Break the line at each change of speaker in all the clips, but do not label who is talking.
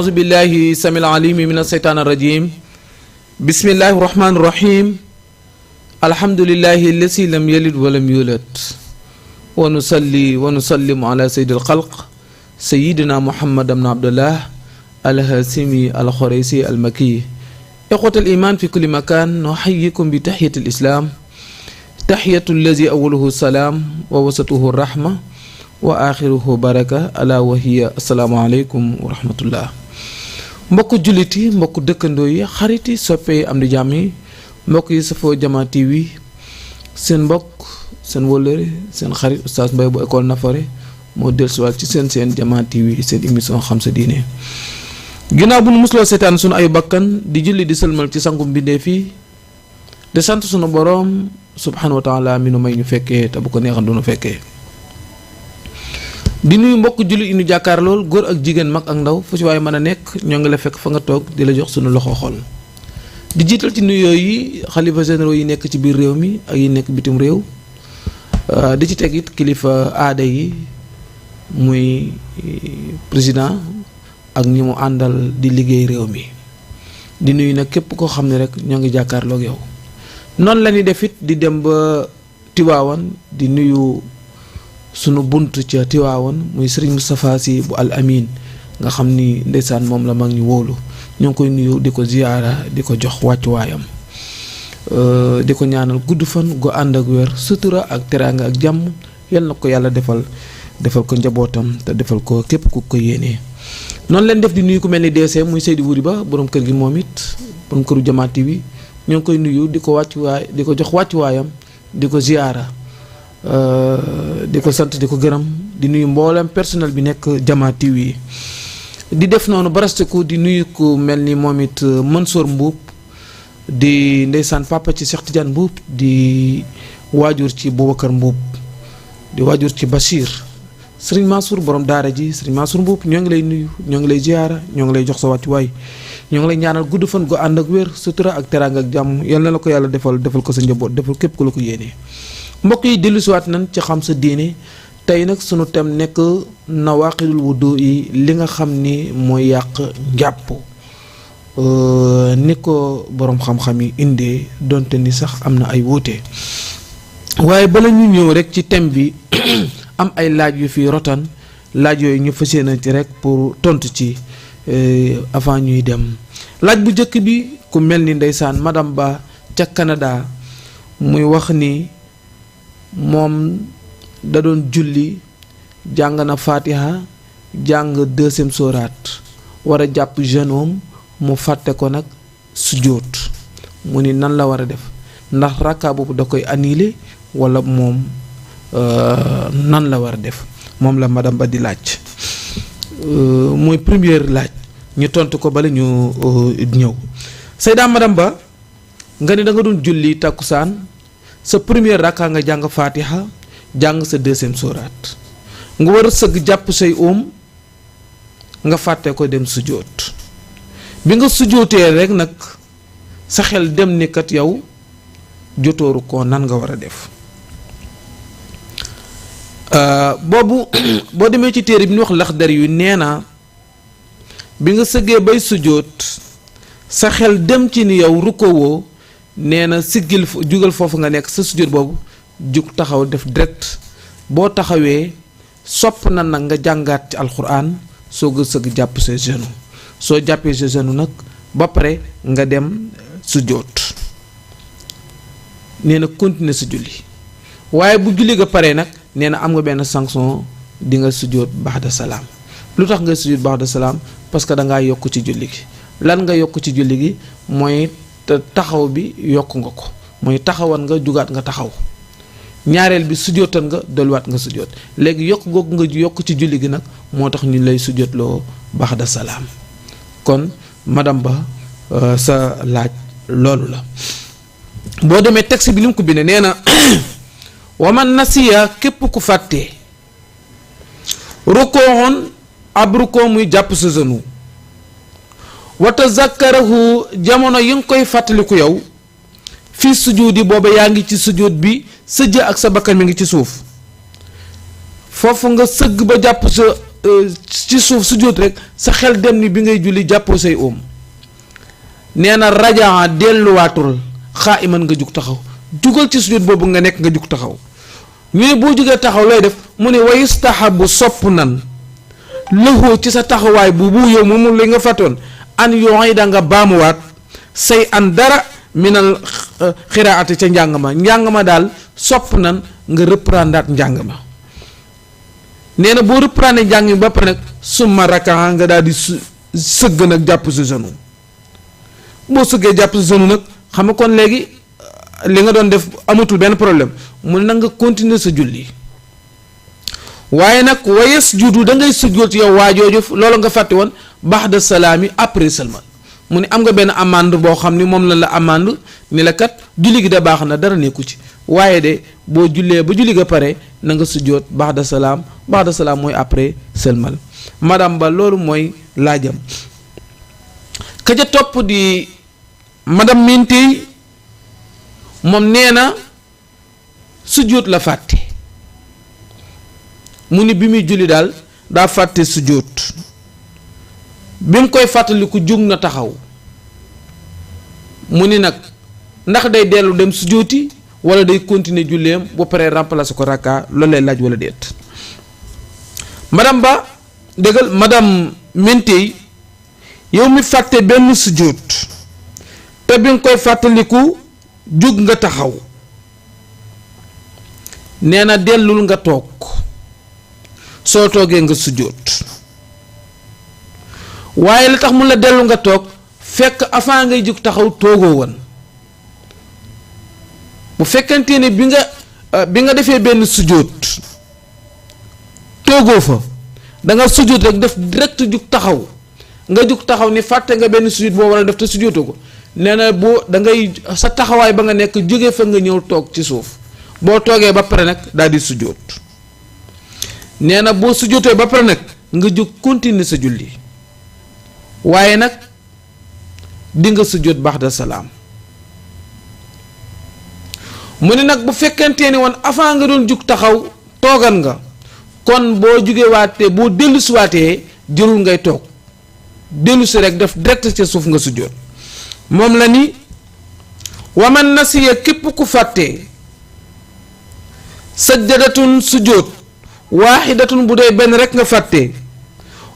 أعوذ بالله السميع العليم من الشيطان الرجيم بسم الله الرحمن الرحيم الحمد لله الذي لم يلد ولم يولد ونصلي ونسلم على سيد الخلق سيدنا محمد بن عبد الله الهاشمي الخريسي المكي. إخوة الإيمان في كل مكان نحييكم بتحية الإسلام تحية الذي أوله السلام ووسطه الرحمة وآخره بركة ألا وهي السلام عليكم ورحمة الله. mbokk jullit yi mbokk dëkkandoo yi xarit yi soppe yi am di jàmm yi mbokk yi safoo Jama TV seen mbokk seen wëllëre seen xarit Oustaz Mbaye bu école Nafoore moo dellusiwaat ci seen Jama TV seen émission xam sa diine. ginnaaw bu nu musloo seetaan sunu ay bakkan di julli di sëlmal ci sangu mbindeef yi di sant sunu boroom subhanahu wa taala mi nu may ñu fekkee te bu ko neexan du nu fekkee. di nuyu mbokk jullit yi ñu jàkkaar lool góor ak jigéen mag ak ndaw fu ci waaye mën a nekk ñoo ngi la fekk fa nga toog di la jox sunu loxo xol di jiital ci nuyoo yi xalifa généraux yi nekk ci biir réew mi ak yi nekk bitim réew di ci teg it kilifa aada yi muy président ak ñi mu àndal di liggéey réew mi di nuyu nag képp koo xam ne rek ñoo ngi jàkkaarloog yow noonu la ñuy def it di dem ba Tiwaawan di nuyu sunu bunt ca Tiwaawan muy Serigne Moustapha Sy bu Al Amin nga xam ni ndeysaan moom la mag ñu wóolu ñoo ngi koy nuyu di ko ziyaara di ko jox wàccuwaayam di ko ñaanal gudd fan gu ànd ak wér sutura ak teraanga ak jàmm yal na ko yàlla defal ko njabootam te defal ko képp ku ko yéenee. noonu leen def di nuyu ku mel ni DC muy Seydou Wuri Ba borom kër gi moom it borom këru Jama TV ñoo ngi koy nuyu di ko jox wàccuwaayam di ko ziyaara di ko sant di ko gërëm di nuyu mboolem personnel bi nekk Jama TV di def noonu barasteku di nuyu ku mel ni moom it Mansour Mbuub di ndeysaan papa ci Cheikh Tidiane Mbuub di waajur ci Boubacar Mbuub di waajur ci Bachir Serigne Mansour borom daara ji Serigne Mansour Mbuub ñoo ngi lay nuyu ñoo ngi lay ziyaara ñoo ngi lay jox sa wàccuwaay ñoo ngi lay ñaanal gudd fan gu ànd ak wér sutura ak teraanga ak jàmm yal na la ko yàlla defal ko sa njaboot defal képp ku la ko yéenee. mbokk yi dellusiwaat nañ ci xam sa diine tey nag sunu thème nekk nawaqidul wudu yi li nga xam ni mooy yàq njàpp ni ko boroom xam-xam yi indee donte ni sax am na ay wuute waaye bala ñu ñëw rek ci thème bi am ay laaj yu fi rotan laaj yooyu ñu fas yéene ci rek pour tontu ci avant ñuy dem laaj bu njëkk bi ku mel ni ndeysaan madame Ba ca Canada muy wax ni moom da doon julli jàng na Fatiha jàng deuxième sourate war a jàpp genoom mu fàtte ko nag sujjóot mu ni nan la war a def ndax rakka boobu da koy annulé wala moom nan la war a def moom la madame Ba di laaj mooy première laaj ñu tontu ko bala ñu ñëw Seyda madame Ba nga ni da nga doon julli takkusaan sa première rakka nga jàng Fatiha jàng sa deuxième sourate nga war a sëgg jàpp say nga fàtte ko dem sujjóot bi nga sujjóotee rek nag sa xel dem ni kat yow jotooru ko nan nga war a def boobu boo demee ci téere bi ñu wax Laxdari yu nee na bi nga sëggee bay sujjóot sa xel dem ci ni yow rukkowoo nee na siggil jugal foofu nga nekk sa sujjóot boobu jug taxaw def direct boo taxawee sopp na nag nga jàngaat ci alxuraan soo ga sëgg jàpp sa genou soo jàppee sa genou nag ba pare nga dem sujjóot nee na continuer sa julli waaye bu julli nga pare nag nee na am nga benn sanction di nga sujjóot ba'da salaam lu tax nga sujjóot ba'da salaam parce que da ngaa yokk ci julli gi lan nga yokk ci julli gi mooy taxaw bi yokk nga ko mooy taxawan nga jugaat nga taxaw ñaareel bi sujjóotan nga delluwaat nga sujjóot léegi yokk googu nga yokk ci julli gi nag moo tax ñu lay sujjóotloo ba'da salaam kon madame Ba sa laaj loolu la boo demee texte bi li mu ko bindee nee na wa man nasiya képp ku fàttee rukkooxoon ab rukkoo muy jàpp sa genou wa tazakkarahu jamono yi nga koy fàttaliku yow fii sujudi booba yaa ngi ci sujud bi sa jë ak sa bakkan mi ngi ci suuf foofu nga sëgg ba jàpp sa ci suuf sujjóot rek sa xel dem ni bi ngay julli jàppoo say oom. nee na rajaa delluwaatul xaa iman nga jug taxaw jugal ci sujjóot boobu nga nekk nga jug taxaw ñu ne boo jugee taxaw looy def mu ne wa yustahabu sopp nan lëxoo ci sa taxawaay bu yow moom li nga fàttoon an yooy da nga baamuwaat say an dara minal xiraati ca njàng ma daal sopp nan nga reprendre njàng ma. nee na boo reprendre njàng mi ba pare nag summa rakaa nga daal di sëgg nag jàpp sa genou boo sëggee jàpp sa genou nag xam nga kon léegi li nga doon def amatul benn problème mu ne nag nga continuer sa julli waaye nag wayes judu da ngay sujjóot yow waajooju loolu nga fàtte woon ba'da salaami après seulement mu ne am nga benn amande boo xam ni moom la amande ni la kat julli gi da baax na dara nekku ci waaye de boo jullee ba julli ga pare na nga sujjóot ba'da salaam mooy après seulement madame ba loolu mooy laajam. ka ca topp di madame Minty moom nee na sujjóot la fàtte mu ni bi muy julli daal daa fàtte sujjóot bi mu koy fàttaliku jug na taxaw mu ni nag ndax day dellu dem sujjóoti wala day continuer julleem ba pare remplacer ko rakka loolu lay laaj wala déet. madame ba dëggal madame Minty yow mi fàtte benn sujjóot te bi nga koy fàttaliku jug nga taxaw nee na dellul nga toog soo toogee nga sujjóot waaye la tax mun la dellu nga toog fekk avant ngay jug taxaw toogoo woon bu fekkente ne bi nga defee benn sujjóot toogoo fa da nga sujjóot rek def direct jug taxaw nga jug taxaw ni fàtte nga benn sujjóot boo war a def te sujjóotoo ko nee na boo da ngay sa taxawaay ba nga nekk jóge fa nga ñëw toog ci suuf boo toogee ba pare nag daal di sujjóot nee na boo sujjóotee ba pare nag nga jóg continuer sa julli waaye nag di nga sujjóot ba'da salaam mu ne nag bu fekkentee ni woon avant nga doon jug taxaw toogan nga kon boo jugee waatee boo dellusi waatee jërul ngay toog dellusi rek def direct ca suuf nga sujjóot moom la ni waman nasiya képp ku fàttee sajjadatun sujjóot waaxidatun bu dee benn rek nga fàttee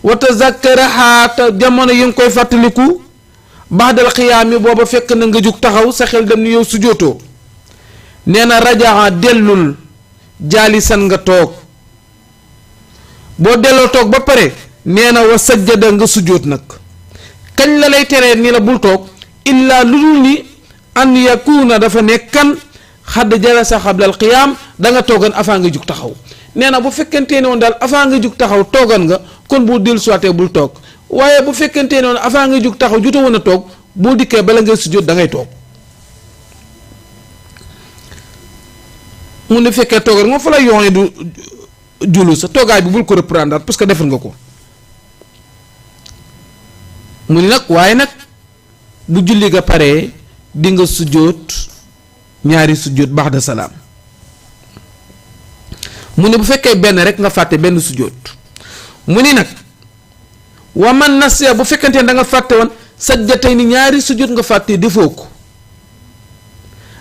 wa tazakkaraha te jamono yi nga koy fàttaliku ba'dal qiyaami booba fekk na nga jug taxaw sa xel dem ni yow sujjóotoo nee na rajaa dellul jaalisan nga toog boo delloo toog ba pare nee na wa sajjada nga sujjóot nag kañ la lay teree ni la bul toog illaa lu dul ni an yakuna dafa nekkan xadd jalasa xablal qiyaam da nga toogan avant nga jug taxaw nee na bu fekkentee ne woon daal avant nga jug taxaw toogan nga kon boo dellu suwaatee bul toog waaye bu fekkentee ne woon avant nga jug taxaw jotoo woon a toog boo dikkee bala ngay sujjóot da ngay toog mu ne fekkee toogan moom fa la yoon du jullu sa toogaay bi bul ko reprendre parce que defar nga ko mu ni nag waaye nag bu julli ga paree di nga sujjóot ñaari sujjóot ba'da salaam mu ne bu fekkee benn rek nga fàtte benn sujjóot mu ni nag wa man nasiya bu fekkente ne da nga fàtte woon sajdatayni ñaari sujjóot nga fàtte defoo ko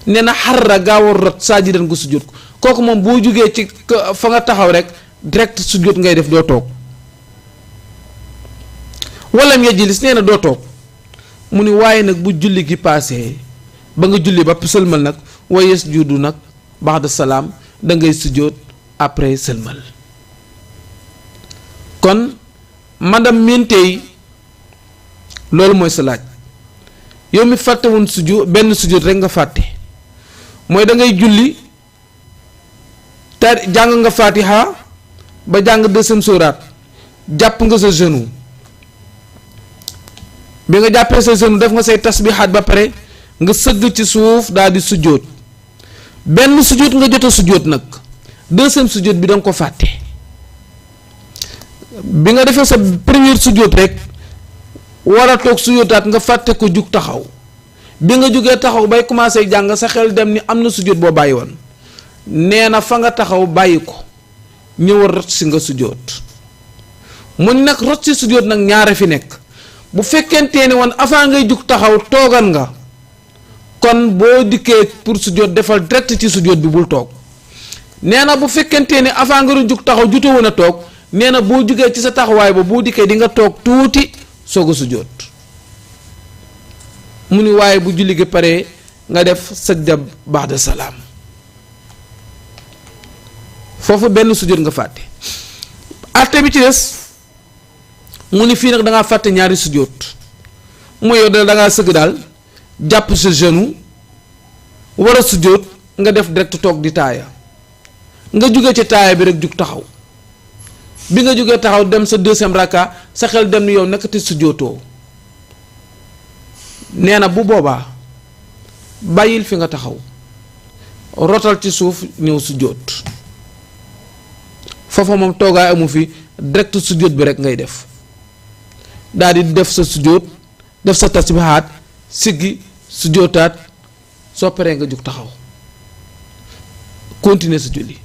nee na xarra gaawar rot saajidan nga sujjóot ko kooku moom boo jógee ci fa nga taxaw rek direct sujjóot ngay def doo toog walam yajlis nee na doo toog mu ni waaye nag bu julli gi paasee ba nga julli ba sëlmal nag wa yasjudu nag ba'da salaam da ngay sujjóot après sëlmal kon madame Minty loolu mooy sa laaj yow mi fàtte woon sujjóot benn sujjóot rek nga fàtte mooy da ngay julli te jàng nga fatiha ba jàng deuxième sourate jàpp nga sa genou bi nga jàppee sa genou def nga say tasbihaat ba pare nga sëgg ci suuf daal di sujjóot benn sujjóot nga jot a sujjóot nag deuxième sujjóot bi da nga ko fàtte bi nga defee sa première sujjóot rek war a toog sujjóotaat nga fàtte ko jug taxaw bi nga jógee taxaw bay commencé jàng sa xel dem ni am na sujjóot boo bàyyi woon nee na fa nga taxaw bàyyi ko ñëwal rot si nga sujjóot mu ni nag rot ci sujjóot nag ñaare fi nekk. bu fekkentee ni woon avant ngay jug taxaw toogan nga kon boo dikkee pour sujjóot defal direct ci sujjóot bi bul toog nee na bu fekkentee ni avant nga jug taxaw jute woon a toog nee na boo jugee ci sa taxawaay ba boo dikkee di nga toog tuuti soog a sujjóot mu ni waaye bu julli gi paree nga def sajda ba'da salaam foofu benn sujjóot nga fàtte àtte bi ci des mu ni fii nag da ngaa fàtte ñaari sujjóot mu yow da ngaa sëgg daal jàpp sa genou war a sujjóot nga def direct toog di taaya nga jóge ci taaya bi rek jug taxaw bi nga jógee taxaw dem sa deuxième raka sa xel dem ni yow nekkati sujjóotoo nee na bu boobaa bàyyil fi nga taxaw rotal ci suuf ñëw sujjóot foofa moom toogaay amu fi direct sujjóot bi rek ngay def daal di def sa sujjóot def sa tasbihaat siggi sujjóotaat soo paree nga jug taxaw continuer sa julli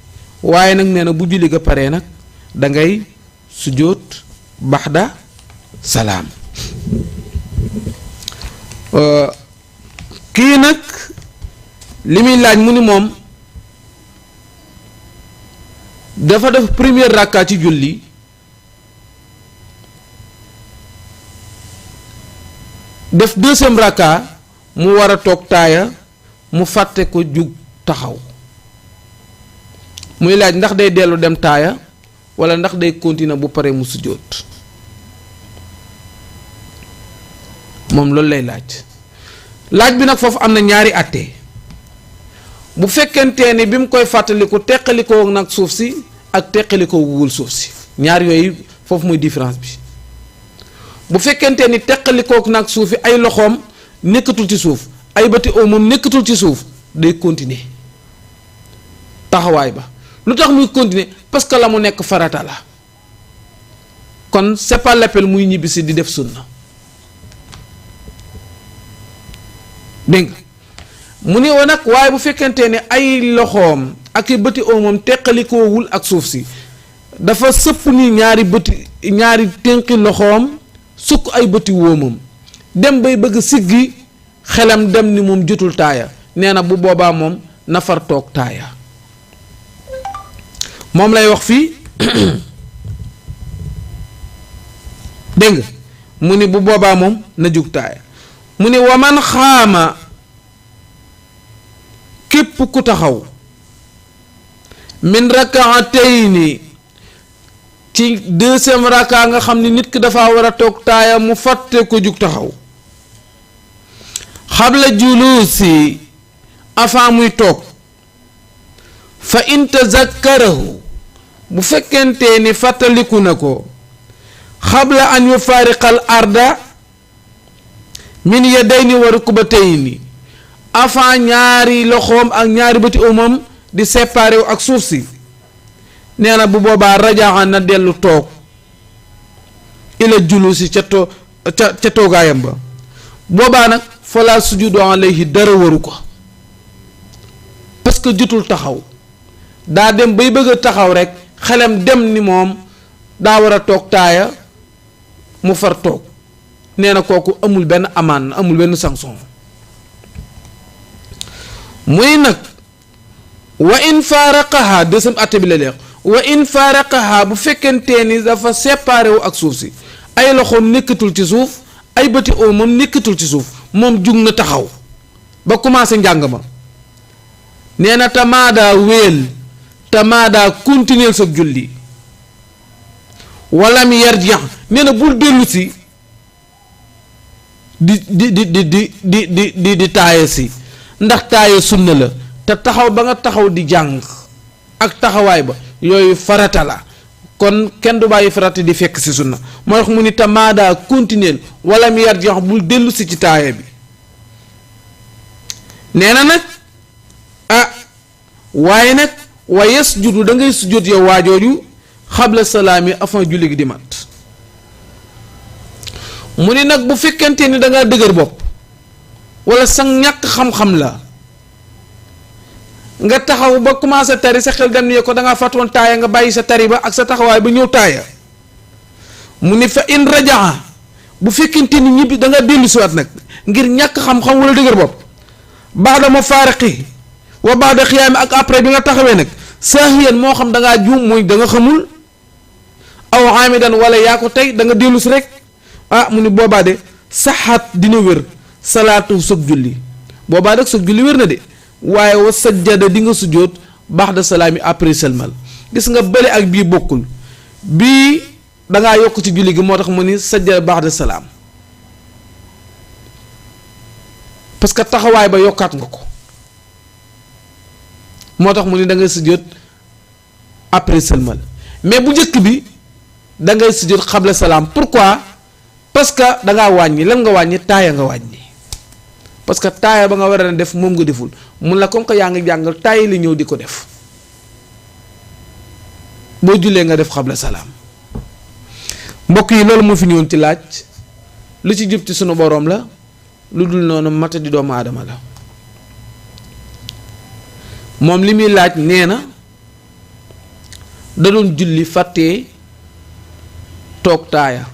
waaye nag nee na bu julli ga paree nag da ngay sujjóot baxda salaam kii nag li muy laaj mu ni moom dafa def première rakka ci julli def deuxième rakka mu war a toog taaya mu fàtte ko jug taxaw muy laaj ndax day dellu dem taaya walla ndax day continuer bu paree mu sujjóot moom loolu lay laaj bi nag foofu am na ñaari àtte bu fekkentee ni bi mu koy fàttaliku teqalikoo nag suuf si ak teqalikoo wugul suuf si ñaar yooyu foofu muy différence bi bu fekkentee ni teqalikoo nag suuf yi ay loxoom nekkatul ci suuf ay bëti oo moom nekkatul ci suuf day continuer taxawaay ba lu tax muy continuer parce que la mu nekk farata la kon c'est pas l'appel muy ñibbisi di def sunna dégg nga mu ne woon nag waaye bu fekkentee ne ay loxoom ak i bëti oo moom teqalikoowul ak suuf si dafa sëpp ni ñaari tënki loxoom sukk ay bëti woomam dem bay bëgg siggi xelam dem ni moom jotul taaya nee na bu boobaa moom nafar toog taaya moom lay wax fii dégg nga mu ni bu boobaa moom na jug taaya mu ni waman xaama képp ku taxaw min rakaatayni ci deuxième raka nga xam ni nit ki dafa war a toog taaya mu fàtte ko jug taxaw xabla julusi avant muy toog fa in tazakkarahu bu fekkente ni fàttaliku na ko xabla an yufaariqal arda min yadayni wa rukbatayni avant ñaari loxoom ak ñaari bëti umam di séparé wu ak suuf si nee na bu boobaa rajaa na dellu toog ila julusi ca toogaayam ba boobaa nag fala sujudu alayhi dara waru ko parce que jotul taxaw daa dem bay bëgg a taxaw rek xelam dem ni moom daa war a toog taaya mu far toog nee na kooku amul benn amaan amul benn sanction muy nag wa in faaraqaha deuxième atte bi la leex wa in faaraqaha bu fekkentee ni dafa séparé wu ak suuf si ay loxoom nekkatul ci suuf ay bëti oo moom nekkatul ci suuf moom jug na taxaw ba commencé njàng ma nee na tamaadaa wéel tamaadaa continuer sa julli wala mi yarji nee na bul dellu si di taaya si ndax taaya sunna la te taxaw ba nga taxaw di jàng ak taxawaay ba yooyu farata la kon kenn du bàyyi farata di fekk si sunna moo wax mu ni tamaadaa continuer wala mi yarji bul dellu si ci taaya bi nee na nag waaye nag wa yasjudu da ngay sujjóot yow waajooju xabla salaami avant julli gi di mat mu ni nag bu fekkente ni da ngaa dëgër bopp wala sa ñàkk xam-xam la nga taxaw ba commencé tari sa xel dem ni ko da ngaa fàttoon taaya nga bàyyi sa tari ba ak sa taxawaay ba ñëw taaya mu ne fa in rajaa bu fekkente ni ñibbi da nga dellu siwaat nag ngir ñàkk xam-xam wala dëgër bopp baada ma faariqi wa baada xiyaami ak après bi nga taxawee nag saahiyan moo xam da ngaa juum mooy da nga xamul aw amidan wala yaa ko tey da nga dellu si rek mu ni boobaa de saxaat dina wér salaatu sëg julli boobaa rek sëg julli wér na de waaye wa sajjada di nga sujjóot ba'da salaami après sëlmal gis nga bële ak bii bokkul bii dangaa yokk ci julli gi moo tax mu ni sajjada ba'da salaam parce que taxawaay ba yokkaat nga ko moo tax mu ni da ngay sujjóot après sëlmal mais bu njëkk bi da ngay sujjóot xabla salaam pourquoi parce que da ngaa wàññi lan nga wàññi taaya nga wàññi parce que taaya ba nga war a def moom nga deful mun la comme que yaa ngi jàngal taaya li ñëw di ko def boo jullee nga def xabla salaam mbokk yi loolu moo fi ñëwoon ci laaj lu ci jub ci sunu boroom la lu dul noonu mata di doomu aadama la moom li muy laaj nee na da doon julli fàttee toog taaya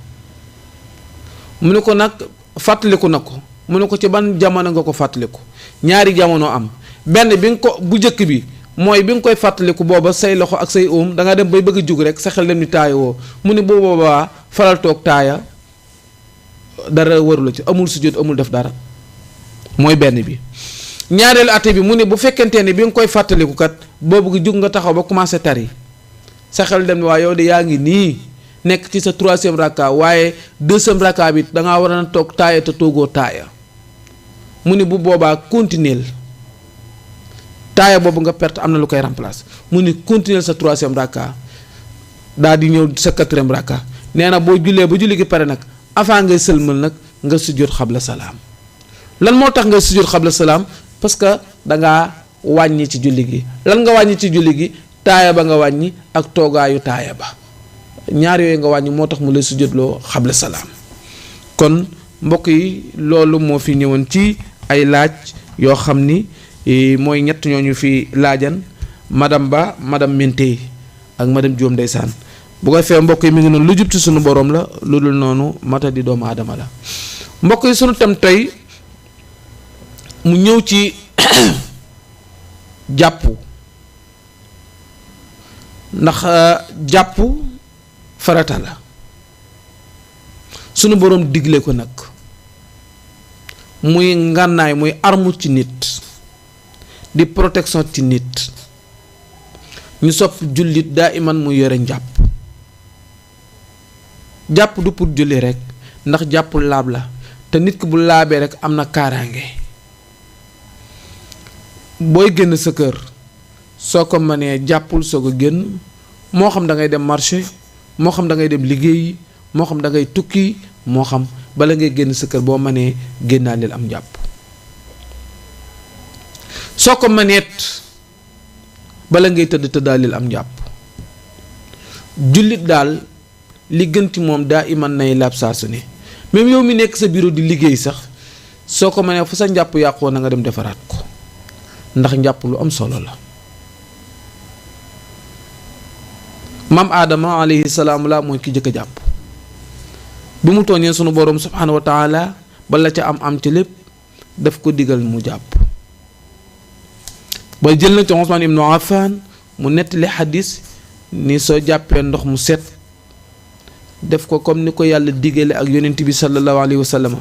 mu ne ko nag fàttaliku na ko mu ne ko ci ban jamono nga ko fàttaliku ñaari jamono am benn bi nga ko bu njëkk bi mooy bi nga koy fàttaliku booba say loxo ak say óom da nga dem bay bëgg a jug rek sa xel dem ni taaya woo mu ne bu boobaa faral toog taaya dara warula ci amul sujjóot amul def dara mooy benn bi ñaareelu ate bi mu ne bu fekkente ne bi nga koy fàttaliku kat boobu gi jug nga taxaw ba commencé tari sa xel dem ni waa yow de yaa ngi nii nekk ci sa 3e rakka waaye 2e rakka bi dangaa war a toog taaya te toogoo taaya mu ne bu boobaa continuer taaya boobu nga perte am na lu koy remplacer mu ne continuer sa 3e rakka daal di ñëw sa 4e rakka nee na boo jullee ba julli gi pare nag avant ngay sëlmal nag nga sujjóot xabla salaam lan moo tax ngay sujjóot xabla salaam parce que dangaa wàññi ci julli gi lan nga wàññi ci julli gi taaya ba nga wàññi ak toogaayu taaya ba ñaar yooyu nga wàññi moo tax mu lay sujjóotloo xabla salaam kon mbokk yi loolu moo fi ñëwoon ci ay laaj yoo xam ni mooy ñett ñooñu fi laajan madame Ba madame Minté ak madame Diom ndeysaan bu koy fee mbokk yi mi ngi noonu lu jub ci sunu borom la lu dul noonu mata di doomu aadama la mbokk yi sunu tam tey mu ñëw ci jàpp ndax jàpp farata la sunu borom digle ko nag muy ngànnaay muy armu ci nit di protection ci nit ñu sopp jullit daa iman muy yore njàpp jàpp du pour julli rek ndax jàpp laab la te nit ki bu laabee rek am na kaaraange booy génn sa kër soo ko mënee jàppul soo ko génn moo xam da ngay dem marché moo xam da ngay dem liggéeyi moo xam da ngay tukki moo xam bala ngay génn sa kër boo mënee génnaaleel am jàpp soo ko mëneet bala ngay tëdd tëddaaleel am jàpp jullit daal li gën ci moom daa iman nay laab saa su ne même yow mi nekk sa bureau di liggéey sax soo ko mënee fu sa njàpp yàqoo na nga dem defaraat ko ndax njàpp lu am solo la maam aadama alayhi salaam la mooy ki jëkk a jàpp bi mu tooñee sunu boroom subhaanahu wa taala ba la ca am ci lépp daf ko digal mu jàpp ba jël na ci Usmaan ibnu Affaan mu nettali xadis ni soo jàppee ndox mu set def ko comme ni ko yàlla digale ak yonent bi sallallahu alayhi wa sallam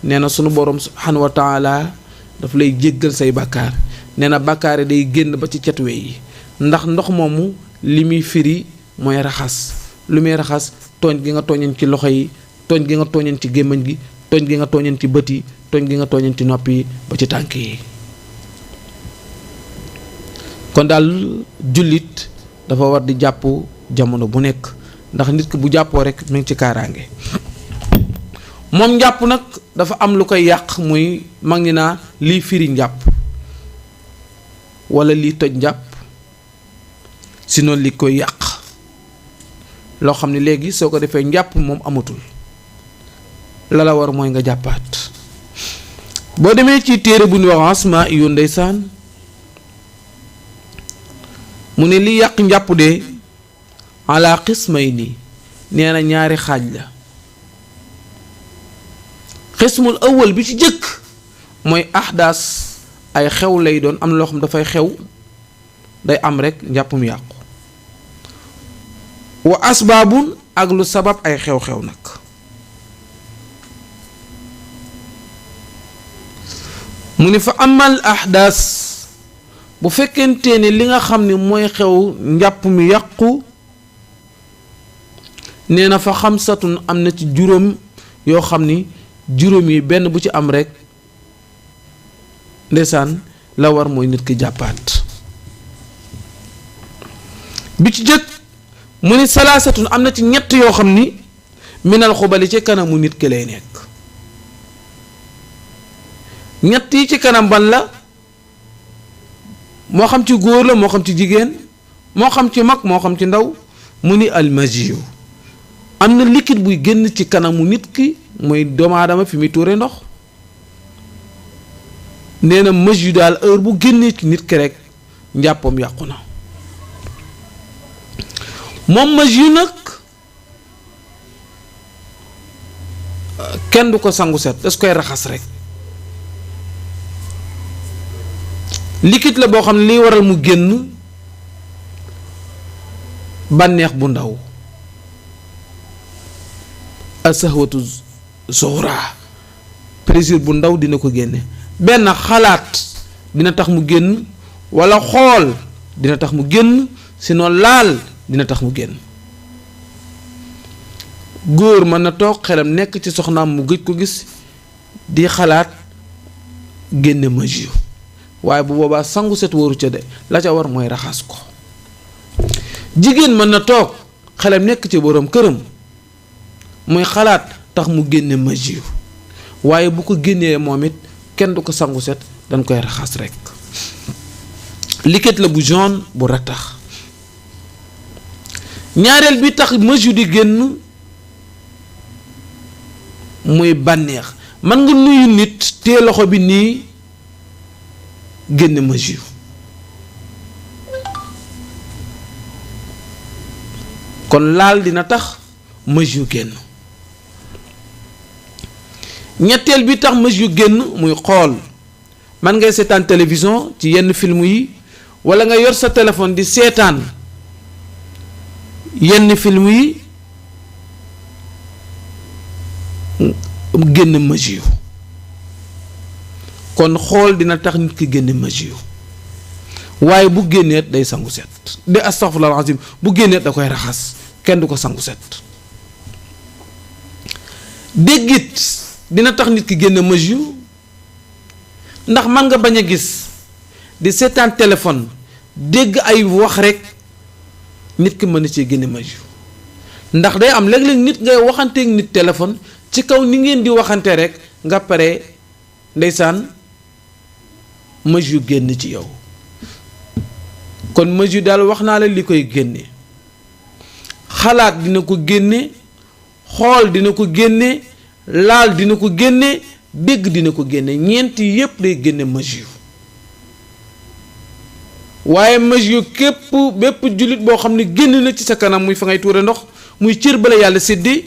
nee na sunu boroom subhaanahu wa taala daf lay jéggal say bàkkaar nee na bàkkaar day génn ba ci catuwe yi ndax ndox moomu li muy firi mooy raxas lu muy raxas tooñ gi nga tooñan ci loxo yi tooñ gi nga tooñan ci gémmiñ gi tooñ gi nga tooñan ci bët yi tooñ gi nga tooñan ci nopp yi ba ci tànk yi kon daal jullit dafa war di jàpp jamono bu nekk ndax nit ki bu jàppoo rek mu ngi ci kaaraange moom njàpp nag dafa am lu koy yàq muy mag ñi naa lii firi njàpp wala lii toj njàpp sinon li koy yàq loo xam ne léegi soo ko defee njàpp moom amatul la la war mooy nga jàppaat boo demee ci téere bu ñu wax asma yu ndeysaan mu ne li yàq njàpp de ala qismayni nee na ñaari xaaj la. xismul awwal bi ci jëkk mooy ahdaas ay xew lay doon, am na loo xam dafay xew day am rek njàpp mu yàqu. wa asbaabun ak lu sabab ay xew-xew nag. mu ni fa amal ahdaas bu fekkente ne li nga xam ne mooy xew njàpp mi yàqu, nee na fa xamsatun am na ci juróom yoo xam ni juróom yi benn bu ci am rek ndeysaan la war mooy nit ki jàppaat. bi ci jëkk mu ni salaasatun am na ci ñett yoo xam ni minal xubali ci kanamu nit ki lay nekk. ñett yi ci kanam ban la, moo xam ci góor la moo xam ci jigéen, moo xam ci mag moo xam ci ndaw. mu ni almajiyu am na liquide buy génn ci kanamu nit ki mooy doomu aadama fi muy tuure ndox. nee na majiyu daal heure bu génnee ci nit ki rek njàppam yàqu na. moom majiyu nag kenn du ko sangu set, das koy raxas rek. liquide la boo xam ne liy waral mu génn bànneex bu ndaw, asahwatu zuhra, plaisir bu ndaw dina ko génne. benn xalaat dina tax mu génn, walla xool dina tax mu génn, sinon laal dina tax mu génn. góor mën na toog xelam nekk ci soxnaam mu gëj ko gis di xalaat génne majiyu, waaye bu boobaa sangu set wóoru ca de, la ca war mooy raxas ko. jigéen mën na toog xelam nekk ci boroom këram muy xalaat tax mu génne majiyu, waaye bu ko génnee moom it kenn du ko sangu set, dañ koy raxas rek. liquide la bu jaune bu ratax. ñaareel bi tax majiyu di génn muy bànneex. man nga nuyu nit téye loxo bi nii génne majiyu, kon laal dina tax majiyu génn. ñetteel bi tax majiyu génn muy xool. man ngay seetaan télévision ci yenn film yi, walla nga yor sa téléphone di seetaan yenn film yi, génn majiyu. kon xool dina tax nit ki génne majiyu, waaye bu génneet day sangu set. de astaghfirullah azim, bu génneet da koy raxas, kenn du ko sangu set. déggit dina tax nit ki génne majiyu, ndax man nga bañ a gis di seetaan téléphone dégg ay wax rek nit ki mën na cee génne majiyu. ndax day am léeg-léeg nit ngay waxanteeg nit téléphone ci kaw ni ngeen di waxante rek nga pare ndeysaan majiyu génn ci yow. kon majiyu daal wax naa la li koy génne, xalaat dina ko génne, xool dina ko génne, laal dina ko génne, dégg dina ko génne. ñeenti yépp day génne majiyu. waaye majiyu képp bépp jullit boo xam ne génn na ci sa kanam, muy fa ngay tuure ndox, muy cër bala yàlla séddee,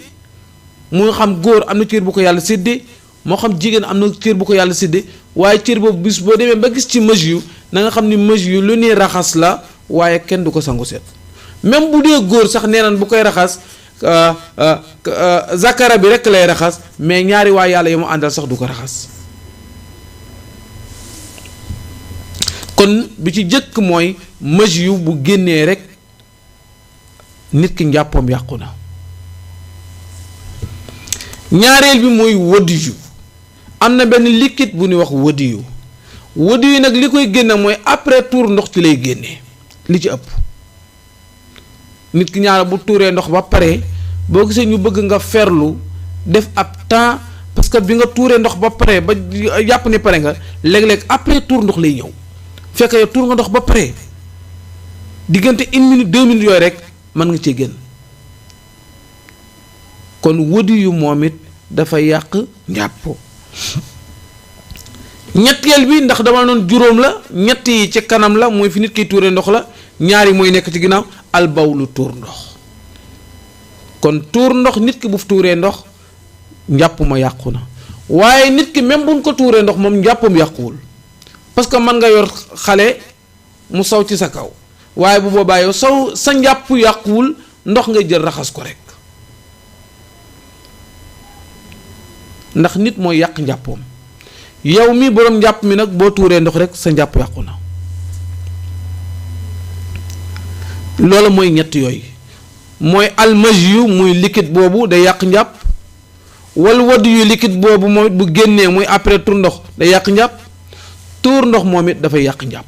mu xam góor am na cër bu ko yàlla séddee, moo xam jigéen am na cër bu ko yàlla séddee, waaye cër boobu bis boo demee ba gis ci majiyu na nga xam ni majiyu lu ne raxas la, waaye kenn du ko sangu set. même bu dee góor sax nee naan bu koy raxas zakara bi rekk lay raxas, mais ñaari waa yàlla yi mu àndal sax du ko raxas. kon bi ci jëkk mooy majiyu bu génnee rek nit ki njàppoom yàqu na. ñaareel bi mooy wadiyu. am na benn liquide bu ñuy wax wadiyu. wadiyu nag li koy génne mooy après tuur ndox ci lay génnee li ci ëpp. nit ki ñaara bu tuuree ndox ba pare boo gisee ñu bëgg nga ferlu def ab temps, parce que bi nga tuuree ndox ba pare ba yàpp ne pare nga, léeg-léeg après tuur ndox lay ñëw. fekk yow tuur nga ndox ba pare diggante 1 minute 2 minutes yooyu rek mën nga cee génn. kon wadiyu moom it dafa yàq njàpp. ñetteel bi ndax dama noon juróom la, ñett yi ci kanam la mooy fi nit kiy tuure ndox la, ñaari mooy nekk ci ginnaaw albawlu tuur ndox. kon tuur ndox nit ki bu tuuree ndox njàpp ma yàqu na waaye nit ki même buñ ko tuuree ndox moom njàppam yàquwul parce que mën nga yor xale mu saw ci sa kaw waaye bu boobaa yow saw sa njàpp yàquwul ndox ngay jël raxas ko rek ndax nit mooy yàq njàppoom yow mi boroom njàpp mi nag boo tuuree ndox rek sa njàpp yàqu na loolu mooy ñett yooyu mooy almajyu muy liquide boobu day yàq njàpp wal wadd yu liquide boobu moom it bu génnee muy après tur ndox day yàq njàpp tuur ndox moom it dafay yàq njàpp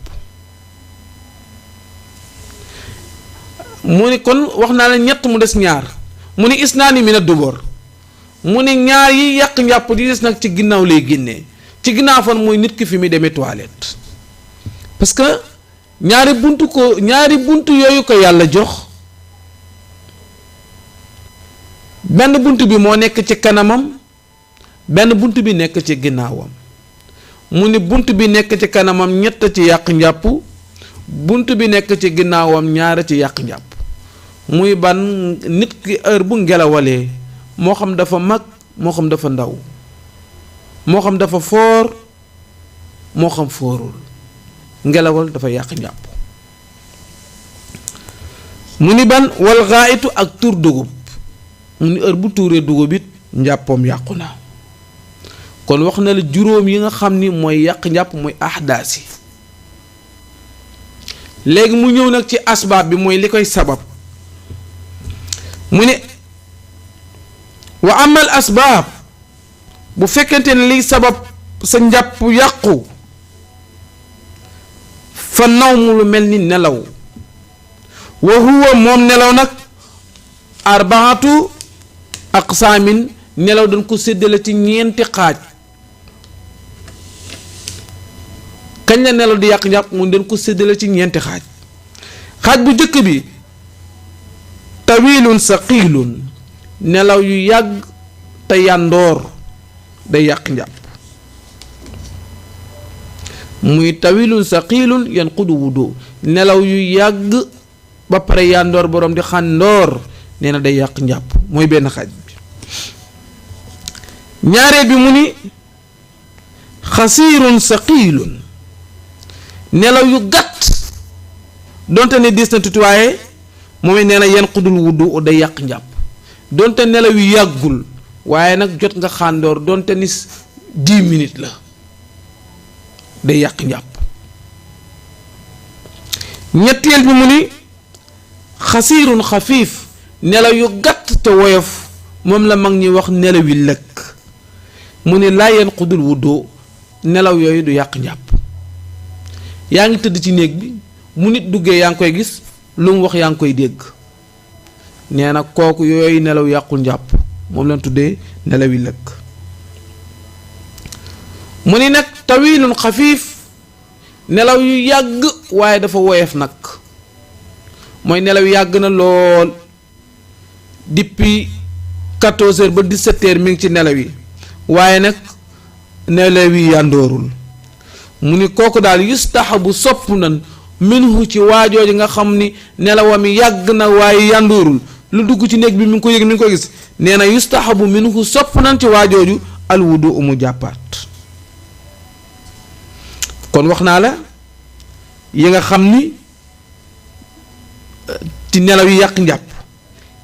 mu ni kon wax naa la ñett mu des ñaar mu ni isnaani mina dubur mu ni ñaar yi yàq njàpp di des nag ci ginnaaw lay génnee ci ginnaaw fan mooy nit ki fi muy demee toilette parce que ñaari buntu yooyu ko yàlla jox benn bunt bi moo nekk ci kanamam benn bunt bi nekk ci ginnaawam mu ni bunt bi nekk ci kanamam ñett ci yàq njàpp bunt bi nekk ci ginnaawam ñaar ci yàq njàpp muy ban nit ki heure bu ngelawalee moo xam dafa mag moo xam dafa ndaw moo xam dafa foor moo xam foorul ngelawal dafa yàq njàpp mu ni ban wal xaayitu ak tur dugub mu ni heure bu tuuree dugub it njàppoom yàqu na kon wax na la juróom yi nga xam ni mooy yàq njàpp mooy ahdaas yi léegi mu ñëw nag ci asbaab bi mooy li koy sabab mu ne wa amal asbaab bu fekkente ne liy sabab sa njàpp yàqu fa nawmu lu mel ni nelaw wa huwa moom nelaw nag arbaatu aqsaamin nelaw dañ ko séddale ci ñeenti xaaj kañ la nelaw di yàq njàpp mu dañ ko séddale ci ñeenti xaaj xaaj bu jëkk bi tawilun saqiilun nelaw yu yàgg te yàndoor day yàq njàpp muy tawilun saqiilun yanqudu wudu nelaw yu yàgg ba pare yàndoor boroom di xàndoor nee na day yàq njàpp mooy benn xaaj bi ñaareel bi mu ni xasiirun saqiilun nelaw yu gàtt donte ne diis na tuuti waaye moom it nee na yanqudul wudu day yàq njàpp donte nelaw yu yàggul waaye nag jot nga xàndoor donte ni 10 minutes la day yàq njàpp ñetteel bi mu ni xasiirun xafiif nelaw yu gàtt te woyof moom la mag ñi wax nelaw yi lëkk mu ni laa yanqudul wudu nelaw yooyu du yàq njàpp yaa ngi tëdd ci néeg bi mu nit duggee yaa ngi koy gis lu mu wax yaa ngi koy dégg nee na kooku yooyu nelaw yàqul njàpp moom lañ tuddee nelaw yi lëkk mu ni nag tawilun xafiif nelaw yu yàgg waaye dafa woyof nag mooy nelaw yàgg na lool depuis 14 heures ba 17 heures mi ngi ci nelaw yi waaye nag nelaw yi yàndoorul mu ni kooku daal yustahabu sopp nan minhu ci waajooji nga xam ni nelawam yàgg na waaye yàndoorul lu dugg ci néeg bi mi ngi ko yëg mi ngi ko gis nee na yustahabu minhu sopp nan ci waajooju alwudu umu jàppaat kon wax naa la yi nga xam ni ci nelaw yi yàq njàpp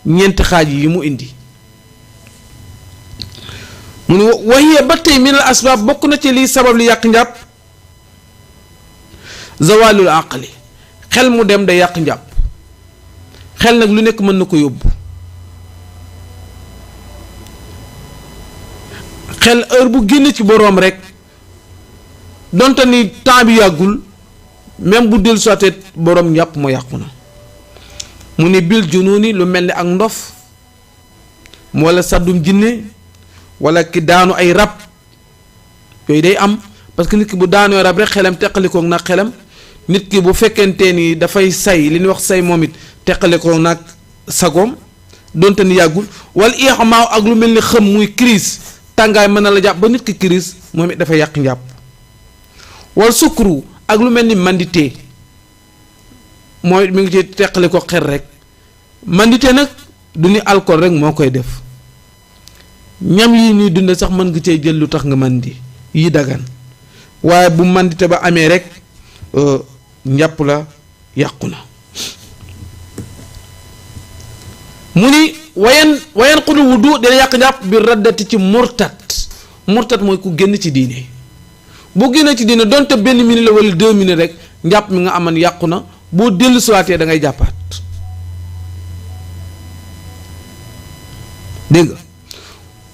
ñeenti xaaj yi mu indi mu ne wahiya ba tey min al asbaab bokk na ci liy sabab li yàq njàpp zawalul aqli xel mu dem day yàq njàpp xel nag lu nekk mën na ko yóbbu xel heure bu génn ci boroom rek donte ni temps bi yàggul même bu dellu soité boroom njàpp ma yàqu na mu ni bil jununi lu mel ni ak ndof wala saddum jinne wala ki daanu ay rab yooyu day am parce que nit ki bu daanoo rab rek xelam teqalikoog nag xelam nit ki bu fekkente ni dafay say li ñuy wax say moom it teqalikoog nag sagoom donte ni yàggul wala ixamaaw ak lu mel ni xëm muy crise tàngaay mën na la jàpp ba nit ki crise moom it dafay yàq njàpp wala sukru ak lu mel ni mandité mooy mi ngi ci teqali ko xel rek mandité nag du ni alcool rek moo koy def ñam yi ñuy dunde sax mën nga cee jël lu tax nga màndi yi dagan waaye bu màndite ba amee rek njàpp la yàqu na mu ni wayan xudu wudu dina yàq njàpp bi raddati ci murtat mooy ku génn ci diine boo génn ci diine donte benn minute la wala 2 minutes rek njàpp mi nga aman yàqu na boo dellu siwaatee da ngay jàppaat dégg nga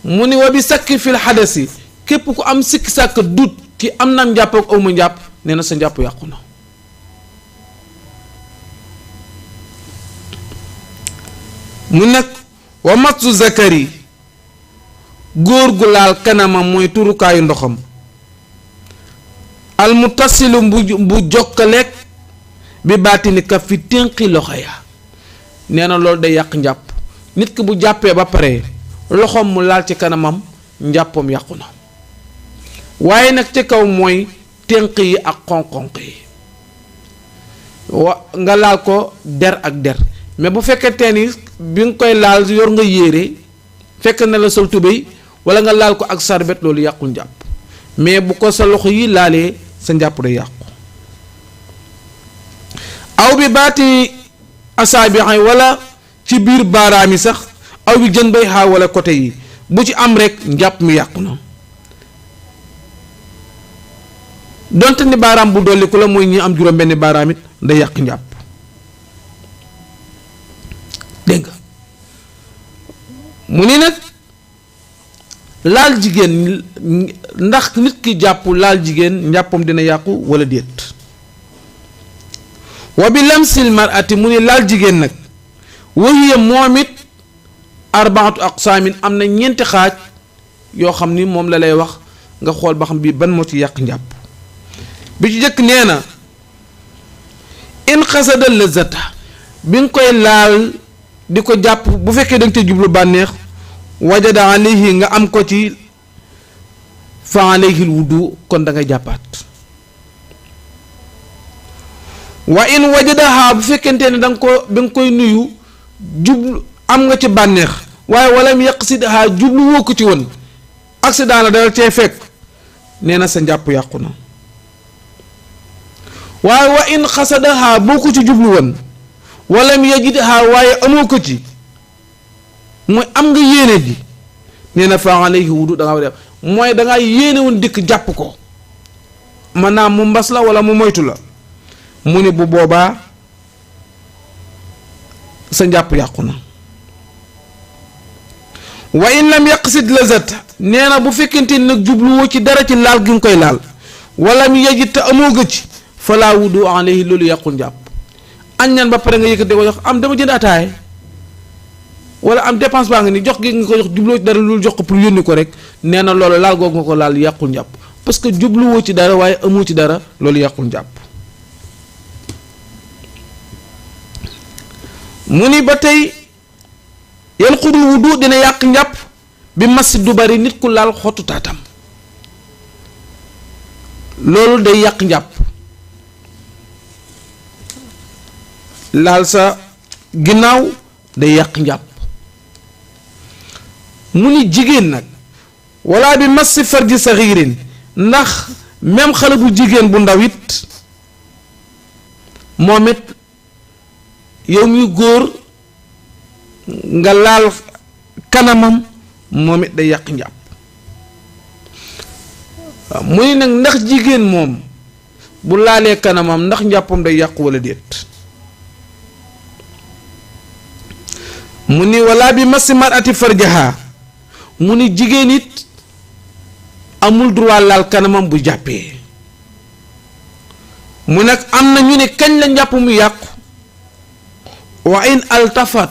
mu ni wa bi sakki fil xadasi képp ku am sikki sàkk dut ci am na njàpp ak awma njàpp nee na sa njàpp yàqu na mu nekk wa matsu zakari góor gu laal kanamam mooy turukaayu ndoxam al mutasilu bu jokkaleeg bi baatini kaf fi ténqi loxo ya nee na loolu day yàq njàpp nit ki bu jàppee ba pare loxoom mu laal ci kanamam njàppam yàqu na waaye nag ci kaw mooy ténq yi ak xonq-xonq yi nga laal ko der ak der mais bu fekkee ni bi nga koy laal yor nga yére fekk na la sol tubéy wala nga laal ko ak sarbet loolu yàqul njàpp mais bu ko sa loxo yi laalee sa njàpp day yàqu aw bi baati asaabi'i wala ci biir baaraam yi sax aw bi jën bay xaa wala côté yi bu ci am rek njàpp mi yàqu na donte ni baaraam bu dolli ku la mooy ñi am juróom benn baaraam it day yàq njàpp dégg nga mu ni nag laal jigéen ndax nit ki jàpp laal jigéen njàppam dina yàqu wala déet wa bi lamsil mar'ati mu ni laal jigéen nag wahiya moom it arbaatu aqsaamin am na ñeenti xaaj yoo xam ni moom la lay wax nga xool ba xam bii ban moo ci yàq njàpp bi ci jëkk nee na in xasada lazata bi nga koy laal di ko jàpp bu fekkee da nga ca jublu bànneex wajada alayhi nga am ko ci fa alayhi wudu kon da ngay jàppaat wa in wajadaha bu fekkente ne danga ko bi nga koy nuyu jublu am nga ci bànneex waaye wala mu yaqsidha jublu woo ko ci woon accident la dal cee fekk nee na sa njàpp yàqu na waaye wa in xasadaha boo ko ci jublu woon wala mu yajidha waaye amoo ko ci mooy am nga yéene ji nee na fa alayhi wudu da nga war a def mooy da nga yéene woon dikk jàpp ko maanaam mu mbas la wala mu moytu la mu ne bu boobaa sa njàpp yàqu na wa in lam yaqsid lazat nee na bu fekkente ni nag jubluwoo ci dara ci laal gi nga koy laal wala mu yejit te amoo ga ci fala wudu alayhi loolu yàqul njàpp aññaan ba pare nga yëkkate ko jox am dama jënd ataay wala am dépense baa nga ni jox gi nga ko jox jubloo ci dara loolu jox ko pour yónni ko rek nee na loolu laal googu nga ko laal yàqul njàpp parce que jubluwoo ci dara waaye amoo ci dara loolu yàqul njàpp mu ni ba tey yan xudul wudu dina yàq njàpp bi mas du bari nit ku laal xottu taatam loolu day yàq njàpp laal sa ginnaaw day yàq njàpp mu ni jigéen nag wala bi mas farji saxiirin ndax même xale bu jigéen bu ndaw it moom it yow muy góor nga laal kanamam moom it day yàq njàpp mu ni nag ndax jigéen moom bu laalee kanamam ndax njàppam day yàqu wala déet mu ni wala bi masi marati farjaha mu ni jigéen it amul droit laal kanamam bu jàppee mu nag am na ñu ne kañ la njàpp mu yàqu wa in altafat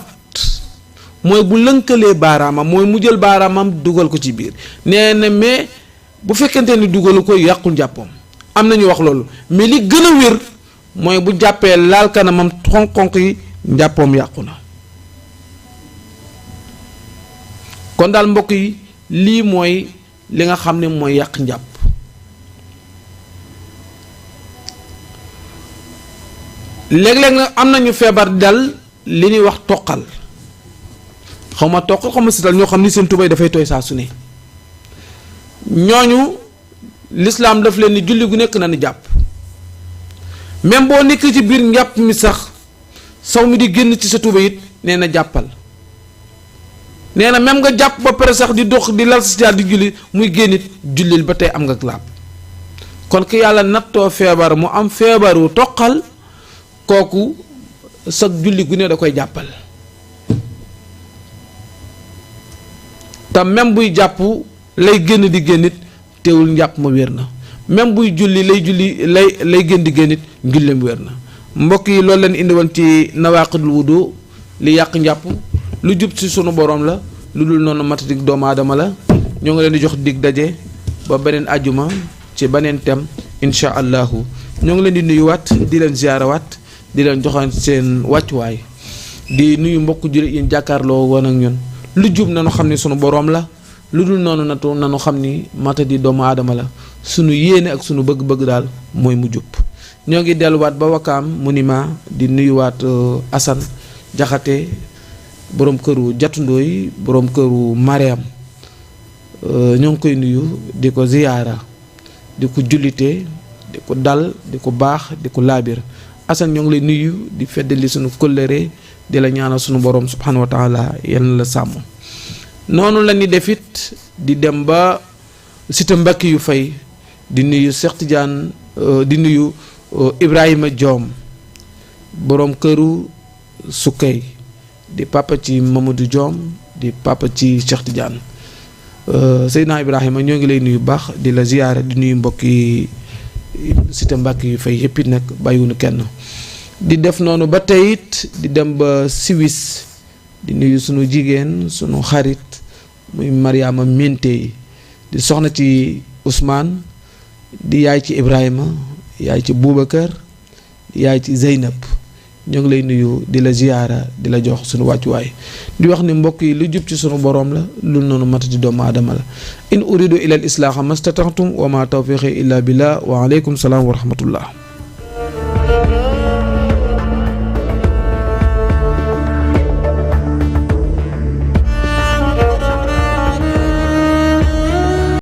mooy bu lënkalee baaraamam mooy mu jël baaraamam dugal ko ci biir nee na mais bu fekkente ni dugalu ko yàqul njàppam am na ñu wax loolu mais li gën a wér mooy bu jàppee laal kanamam xonq-xonq yi njàppam yàqu na kon daal mbokk yi lii mooy li nga xam ne mooy yàq njàpp léeg-léeg nag am nañu feebar dal li ñuy wax toqal xaw ma toq xaw ma sital ñoo xam ni seen tubéy dafay tooy saa su ne ñooñu lislaam daf leen ni julli gu nekk na ni jàpp même boo nekk ci biir njàpp mi sax saw mi di génn ci sa tubéy it nee na jàppal nee na même nga jàpp ba pare sax di dox di lal si jaar di julli muy génn it jullil ba tey am nga laab kon ki yàlla nattoo feebar mu am feebaru toqal kooku sa julli gu ne da koy jàppal te même buy jàpp lay génn di génnit teewul njàpp ma wér na même buy julli lay génn di génnit njulleem wér na mbokk yi loolu leen indi woon ci nawaqidul wudu li yàq njàpp lu jub ci sunu borom la lu dul noonu matadik doomu aadama la ñoo ngi leen di jox dig daje ba beneen ajuma ci beneen thème incha allahu ñoo ngi leen di nuyuwaat di leen ziyaarawaat di leen joxaan seen wàccuwaay di nuyu mbokk jullit yi jàkkaarloo woon ak ñun lu jub nanu xam ni sunu boroom la lu dul noonu nanu xam ni mata di doomu aadama la sunu yéene ak sunu bëgg-bëgg daal mooy mu jub ñoo ngi delluwaat ba Wakaam Monument di nuyuwaat Assane Jaxate boroom këru Jatundooy boroom këru Mariam ñoo ngi koy nuyu di ko ziyaara di ko jullite di ko dal di ko baax di ko laabir Assane ñoo ngi lay nuyu di feddali sunu kóllëre di la ñaanal sunu borom subhanahu wa taala yal na la sàmm noonu la ni defit di dem ba Cité Mbacke yu fay di nuyu Cheikh Tidiane di nuyu Ibrahima Diom borom këru Sukkay di papa ci Mamadou Diom di papa ci Cheikh Tidiane Seydina Ibrahima ñoo ngi lay nuyu baax di la ziyaara di nuyu mbokki Cité Mbacke yu fay yëpp it nag bàyyiwunu kenn di def noonu ba tey it di dem ba Suisse di nuyu sunu jigéen sunu xarit muy Mariama Minté di soxna ci Ousmane di yaay ci Ibrahima yaay ci Boubacar di yaay ci Zeynab ñoo ngi lay nuyu di la ziyaara di la jox sunu wàccuwaay di wax ni mbokk yi lu jub ci sunu borom la lu noonu matati doomu aadama la in uridu ila al islaaha mastata'tum wa ma tawfiqi illa billah wa alaykum salaam wa rahmatullah